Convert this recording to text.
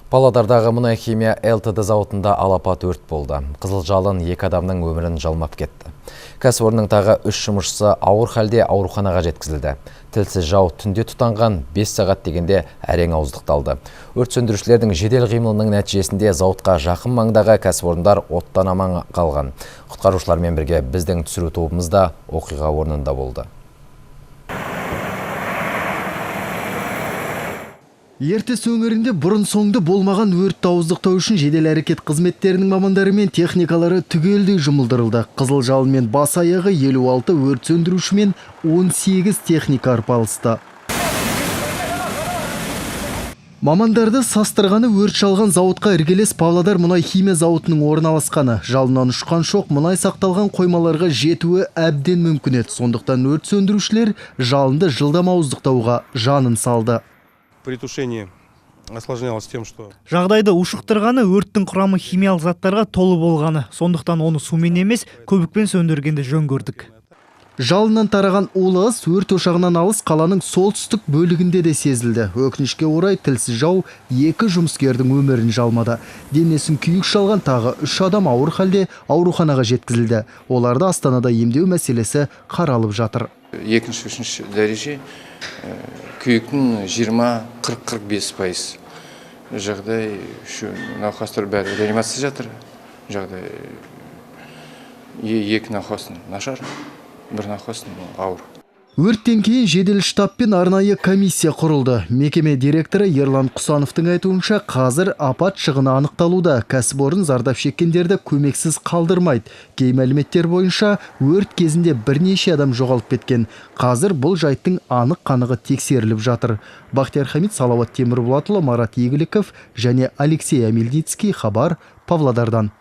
Павлодардағы мұнай-химия ЛТД зауытында алапат өрт болды. Қызыл жалын екі адамның өмірін жалмап кетті. Кәсіпорынның тағы 3 жұмысшысы ауыр халде ауруханаға жеткізілді. Тілсіз жау түнде тұтанған 5 сағат дегенде әрең ауыздықталды. Өрт сөндірушілердің жедел қимылының нәтижесінде зауытқа жақын маңдағы кәсіпорындар оттан аман қалған. Құтқарушылармен бірге біздің түсіру тобымыз да оқиға орнында болды. Ертіс өңірінде бұрын соңды болмаған өртті ауыздықтау үшін жедел әрекет қызметтерінің мамандары мен техникалары түгелдей жұмылдырылды. Қызыл жалынмен бас аяғы 56 өрт сөндіруші мен 18 техника арпалысты. Мамандарды састырғаны өрт шалған зауытқа іргелес Павлодар мұнай-химия зауытының орналасқаны. Жалыннан ұшқан шоқ мұнай сақталған қоймаларға жетуі әбден мүмкін еді. Сондықтан өрт сөндірушілер жалынды жылдам ауыздықтауға жанын салды. При тушении осложнялось тем, что Жағдайды ушықтырғаны өрттің құрамы химиялық заттарға толы болғаны. Сондықтан оны сумен емес, көбікпен сөндіргенді жөн көрдік. Жалыннан тараған улы ыс өрт ошағынан алыс қаланың солтүстік бөлігінде де сезілді. Өкінішке орай тілсіз жау екі жұмыскердің өмірін жалмады. Денесін күйік шалған тағы 3 адам ауыр халде ауруханаға жеткізілді. Оларды Астанада емдеу мәселесі қаралып жатыр. Екінші, үшінші дәреже күйіктің 20-40-45%. Жағдай науқастар бәрі реанимация жатыр. Жағдай екі науқастың нашар, бір науқастың ауыр. Өрттен кейін жедел штаб пен арнайы комиссия құрылды. Мекеме директоры Ерлан Құсановтың айтуынша, қазір апат шығыны анықталуда. Кәсіпорын зардап шеккендерді көмексіз қалдырмайды. Кей мәліметтер бойынша өрт кезінде бірнеше адам жоғалып кеткен. Қазір бұл жайттың анық қанығы тексеріліп жатыр. Бақтияр Хамит, Салауат Темірболатұлы, Марат Игіліков және Алексей Амельницкий. Хабар, Павлодардан.